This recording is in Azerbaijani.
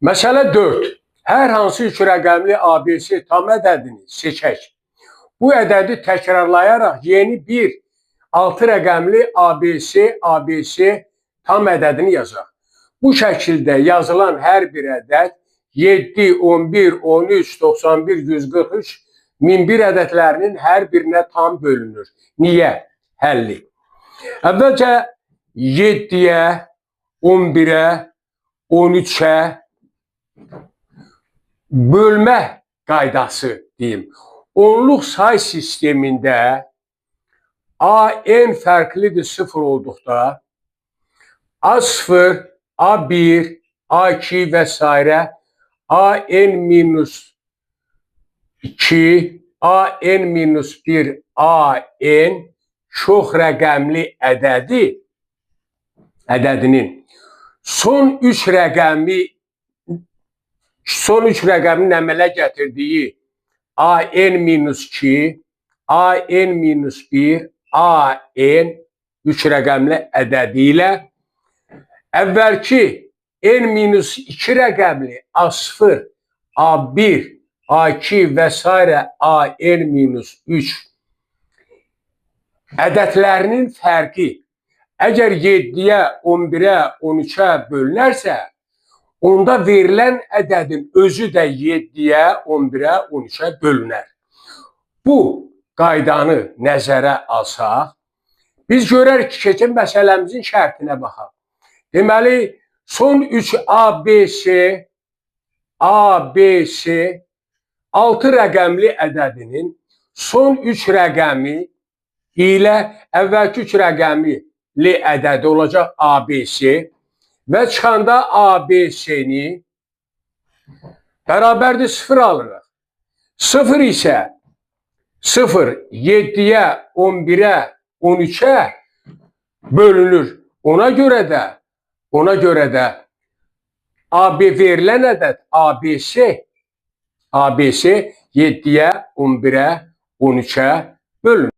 Məsələ 4. Hər hansı üç rəqəmli ABC tam ədədini seçək. Bu ədədi təkrarlayaraq yeni bir 6 rəqəmli ABC, ABC tam ədədini yazaq. Bu şəkildə yazılan hər bir ədəd 7, 11, 13, 91, 143, 1001 ədədlərinin hər birinə tam bölünür. Niyə? Həlli. Əvvəlcə 7-yə, 11-ə, 13-ə bölmə qaydası deyim. Onluq say sistemində AN fərqlidir 0 olduqda A0, A1, A2 və s. AN minus 2, AN minus 1, AN çox rəqəmli ədədinin son 3 rəqəmi son 3 rəqəmin əmələ gətirdiyi AN minus 2, AN minus 1, AN 3 rəqəmli ədədi ilə əvvəlki N minus 2 rəqəmli A0, A1, A2 və s. AN minus 3 ədədlərinin fərqi əgər 7-yə, 11-ə, 13-ə bölünərsə, onda verilən ədədin özü də 7-yə, 11-ə, 13-ə bölünər. Bu qaydanı nəzərə alsaq, biz görərik ki, keçən məsələmizin şərtinə baxaq. Deməli, son 3 ABC, ABC 6 rəqəmli ədədinin son 3 rəqəmi ilə əvvəlki 3 rəqəmi L ədədi olacaq ABC və çıxanda ABC-ni bərabərdir 0 alırıq. 0 isə 0 7-yə, 11-ə, 13-ə bölünür. Ona görə də AB verilən ədəd ABC ABC 7-yə, 11-ə, 13-ə bölünür.